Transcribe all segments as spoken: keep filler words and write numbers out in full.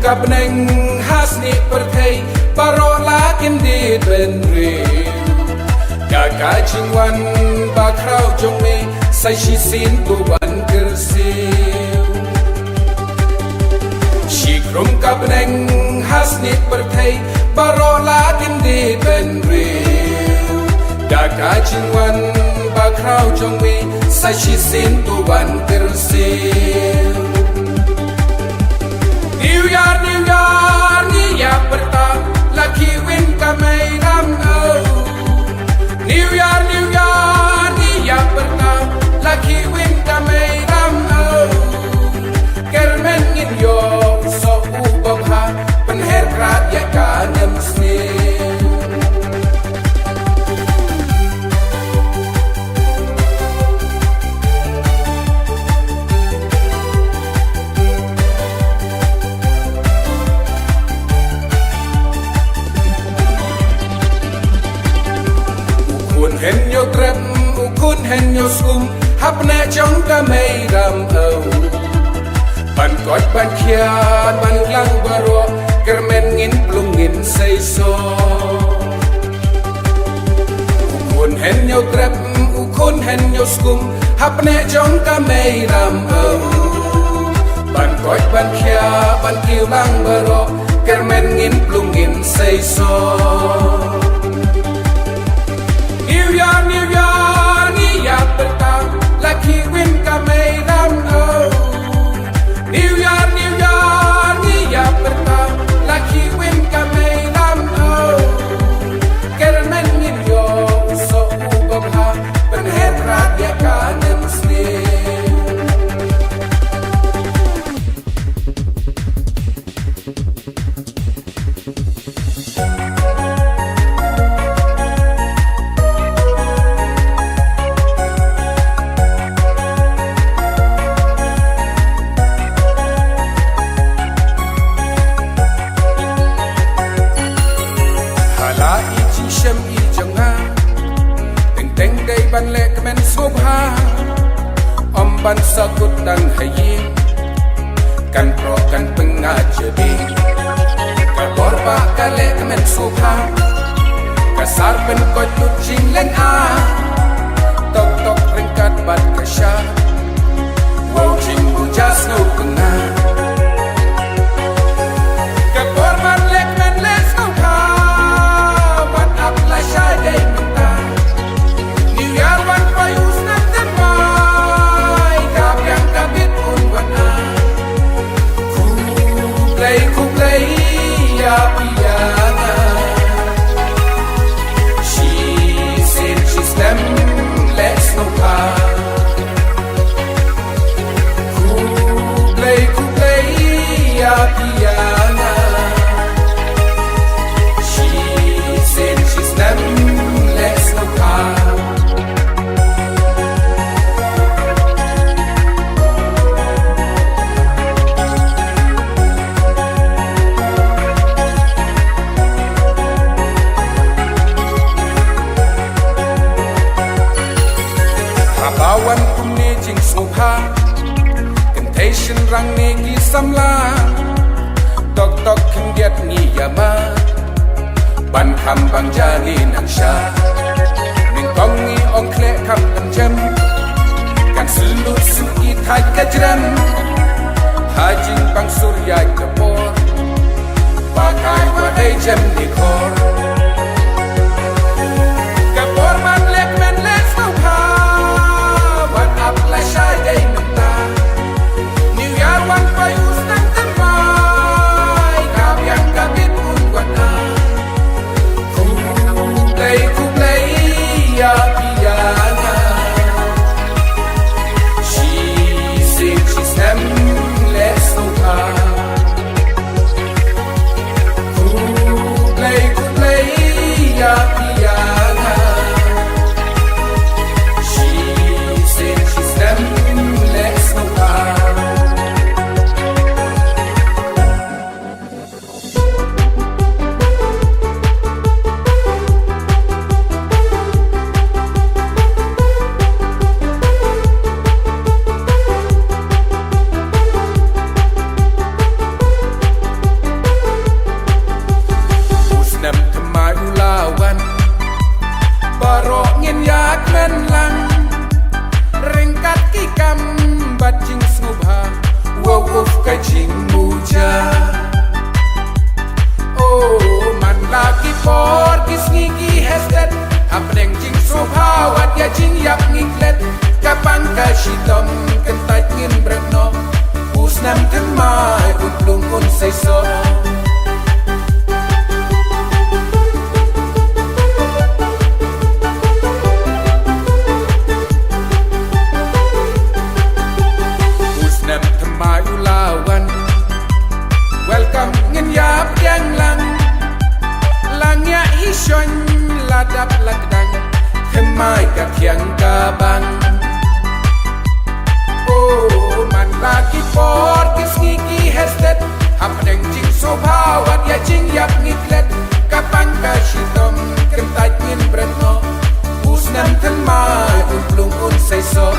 Ka bneng ha snieh pyrthei baroh la kyndit bynriew da ka jingwan bakhraw jong me, sa shisien to wan kyrsiew. Shi khrum ka bneng ha snieh pyrthei baroh la kyndit bynriew da ka jingwan bakhraw jong me, sa shisien to wan kyrsiew. New Year, New Year, ngi ïa pyrta la khie win ka mei ram au. New Year, New Year, ngi ïa pyrta la khie win ka mei ram au. Kyrmen ngin ïoh soh u babha, pynher krad ïa ka nemsniew. U khun hynñiew trep, u khun hynñiew skum, hapdeng jong ka mei ram au. Ban koit ban khiah ban lang baroh, kyrmen ngin plung ngin seisoh. U khun hynñiew trep, u khun hynñiew skum, hapdeng jong ka mei ram au. Ban koit ban khiah ban kiew lang baroh, kyrmen ngin plung ngin seisoh. New Year, New Year, ngi ïa pyrta la khie win ka mei ram au. New Year, New Year, ngi ïa pyrta la khie win ka mei ram au. Kyrmen ngin ïoh soh u babha, pynher krad ïa ka nemsniew. Ha la i jingshem i jong nga, teng teng dei ban leh kmen sngewbha. Ym ban sahkut tang ha ïing, kan proh kan pyngat jading. Ka bor ba ka leh kmen sngewbha, ka sar pynkoit lut jingleh ah. Tok tok ryngkat bad ka shah, wow jingbuh ja sngewbha. Ka bor ban leh kmen leh sngewbha, wat ap lashai dei mynta. New Year wan poi u snem thymmai, ka biang ka bit un wan ah. Khublei khublei ïa phi ïa nga, shisien shisnem leh sngewbha. Khublei khublei ïa phi ïa nga, shisien shisnem leh sngewbha. Haba wan kumne jingsngewbha, kynthei shynrang ne ki samla, tok tok khyndiat ngi ïa mad ban kham bang jali nang sha. Nyngkong ngi ong khleh kham pynjem, kan syllut shu ki thait ka jrem. Ha jingbang sur ïa ka por, ba kai wa dei jem ni khor. Ka por ban leh kmen leh sngewbha, wat ap lashai dei mynta. New Year wan poi u snem thymmai, ka biang ka bit un wan ah. Khublei khublei ïa phi ïa nga, shisien shisnem leh sngewbha. Khublei khublei Dap la kdang, thymmai ka thiang ka bang. Oh, man la ki por ki sngi ki hestet, hapdeng jingsngewbha wat ïa jingïap ngi klet. Ka bang ka shitom, kyntait ngin bret noh. U snem thymmai, un plung un seisoh.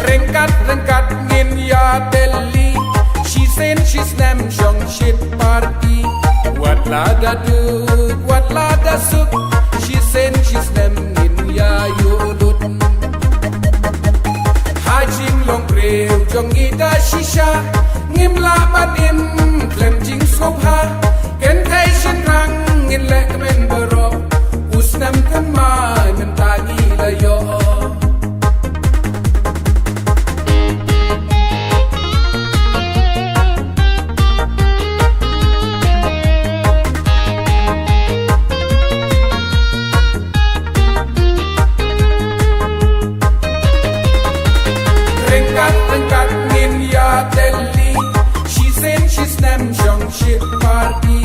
Ryngkat ryngkat ngin ïa Delhi, shisien shisnem shong shit party. Wat la da duk, wat la da suk, shisien shisnem ngin ïa ïuh lut. Ha jinglong briew jong ngi da shisha, ngim lah ban im khlem jingsngewbha. Kynthei shynrang ngin leh kmen baroh, u snem thymmai mynta ngi la ïoh. Ryngkat ryngkat ngin ïa Delhi, shisien shisnem shong shit party.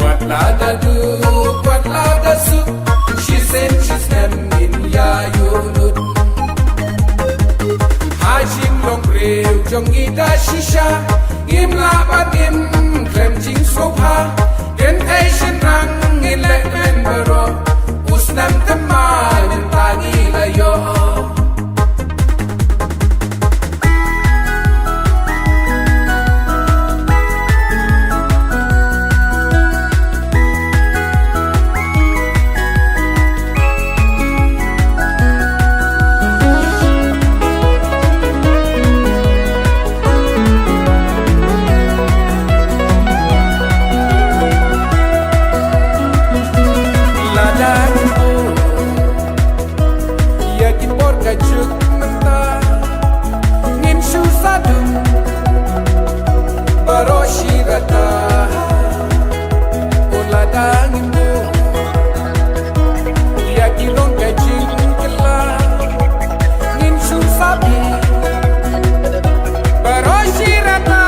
Wat la da duk, wat la da suk, shisien shisnem ngin ïa ïuh lut. Ha jinglong briew jong ngi da shisha, ngim lah ban im khlem jingsngewbha. Kynthei shynrang ngin leh kmen baroh, u snem thymmai mynta ngi la ïoh. Lada ngin buh ïa ki por ka juk mynta, ngin shu sah dum baroh shi rta. Ko lada ngin buh ïa ki rong ka jingkylla, ngin shu sah bih baroh shi rta.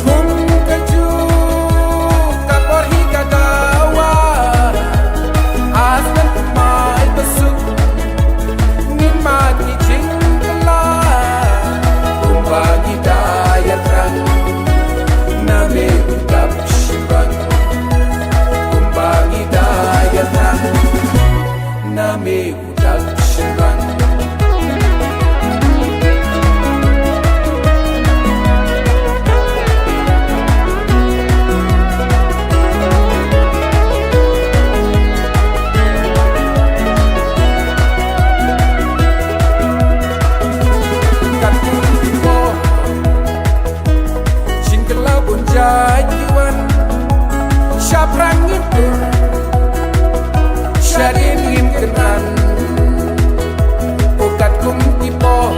Kum ka juk ka por hi ka dawa, a snem thymmai ba suk, ngin mad ki jingkylla. Kumba ngi da ïathrang, na me u dap shynrang. Kumba ngi da ïathrang, na me u dap shynrang. Katkum ki por, jingkylla bun jait ki wan, shaphrang ngin tur, shadien ngin kynran. Ko katkum ki por,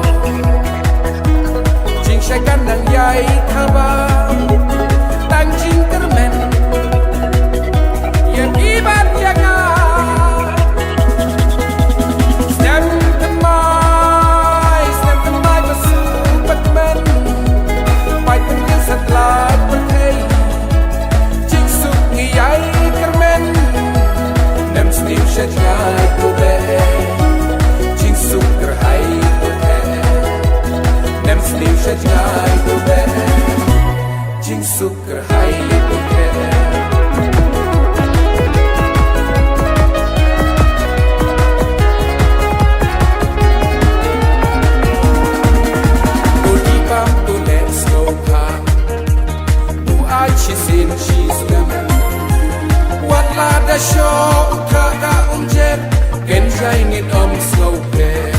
jingshai kan nang ïai thaba, tang jingkyrmen ïa phi bad ïa nga. Snem thymmai, snem thymmai ba suk ba kmen, pait pynkylla satla pyrthei. Jingsuk ngi ïai kyrmen, nem sniew sha jngai to beh. Jingsuk kyrhai to beh, nem sniew sha jngai to beh. Jingsuk kyrhai to beh. To die bam to leh sngewbha, u ai shisien shisnem. Wat la da shoh u thah ka umjer, kynjai ngin ym sngewpher.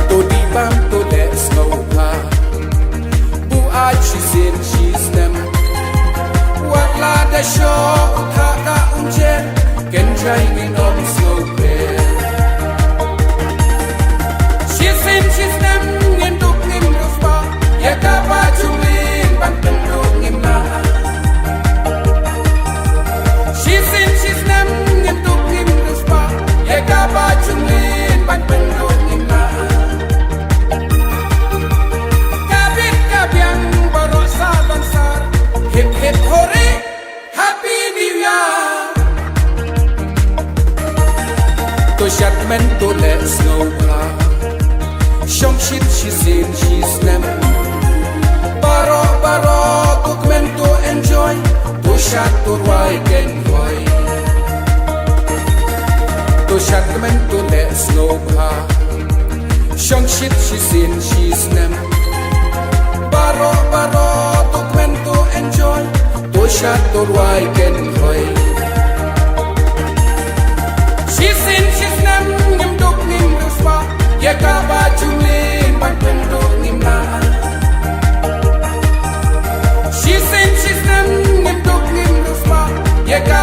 To die bam to leh sngewbha, u ai shisien shisnem. Wat la da shoh u thah ka umjer, kynjai ngin ym sngewpher. Shisien shisnem ngin duk ngin riewspah, ïa kaba jumlin ban pynduh ngim lah. Kmen to leh sngewbha, shong shit shisien shisnem. Baroh baroh to kmen to enjoy. To shad to rwai ken hoi. To shad kmen to leh sngewbha, shong shit shisien shisnem. Baroh baroh to kmen to enjoy. To shad to rwai ken hoi. Shisien shisnem ngim duk ngim riewspah, ïa kaba jumli ban pynduh ngim lah. Shisien shisnem ngim duk ngim riewspah, ïa ka